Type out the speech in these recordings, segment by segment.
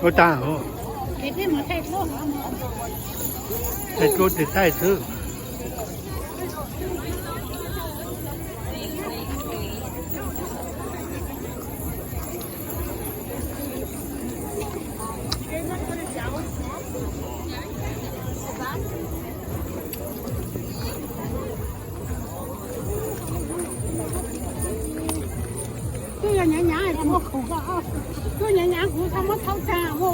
Ua tag, thaij duab ces thaij xwb. Twb yog nyav nyav kuv, twb nyav nyav kuv txhob muab thaub tag ua.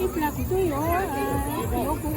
Ib pliag kuv twb yuav, yuav kuv.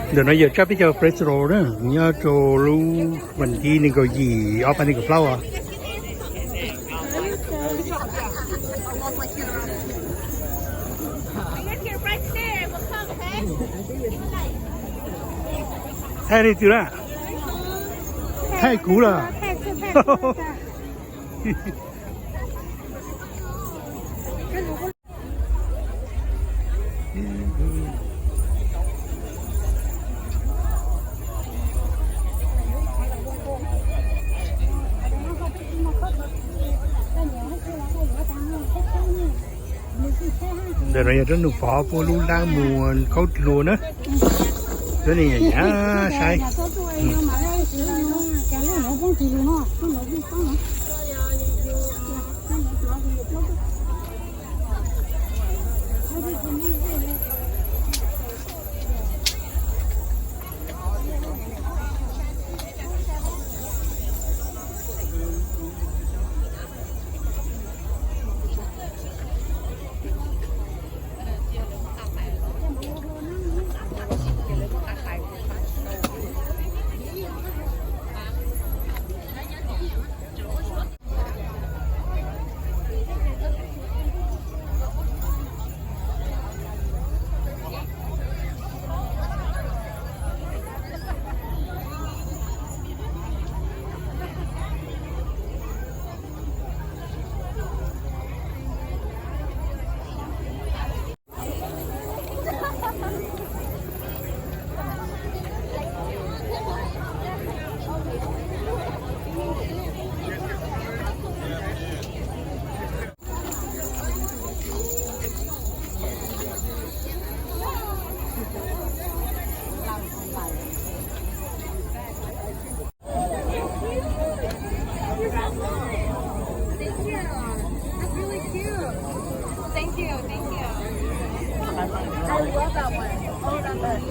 Ntawm no yog tsab peb caug peso na, nyob rau lub vas thib nees nkaum yim ob phav nees nkaum plaub os. Thaij li twg na? Thaij kuv lawm. Ntawm no yog rab nus pov puab lub lab muag khaub dluag na. Rab ni nyav nyav saib. Thank you, thank you. I love that one. Oh, that one.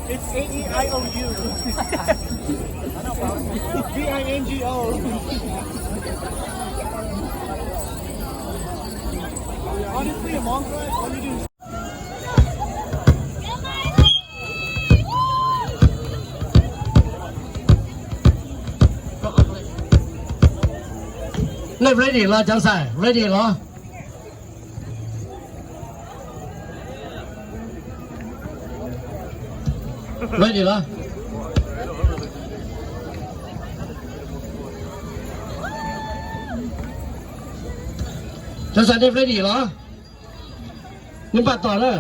It's A E I O U. V I N G O. Honestly, a monk, all you do is Nej ready los cov xais, ready los? Ready los? Cov xais nej ready los? Nej npaj tos na.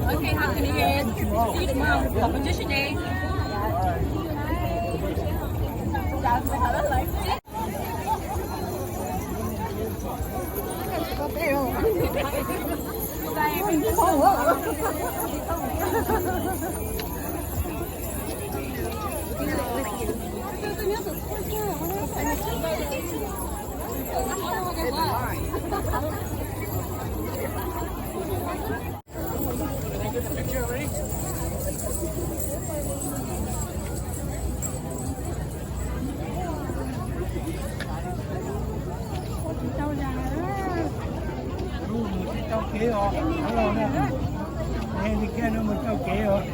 Okay, Happy New Year. See you tomorrow. Competition day. Mus tsis tau kev os, li kiag no mus tau kev os.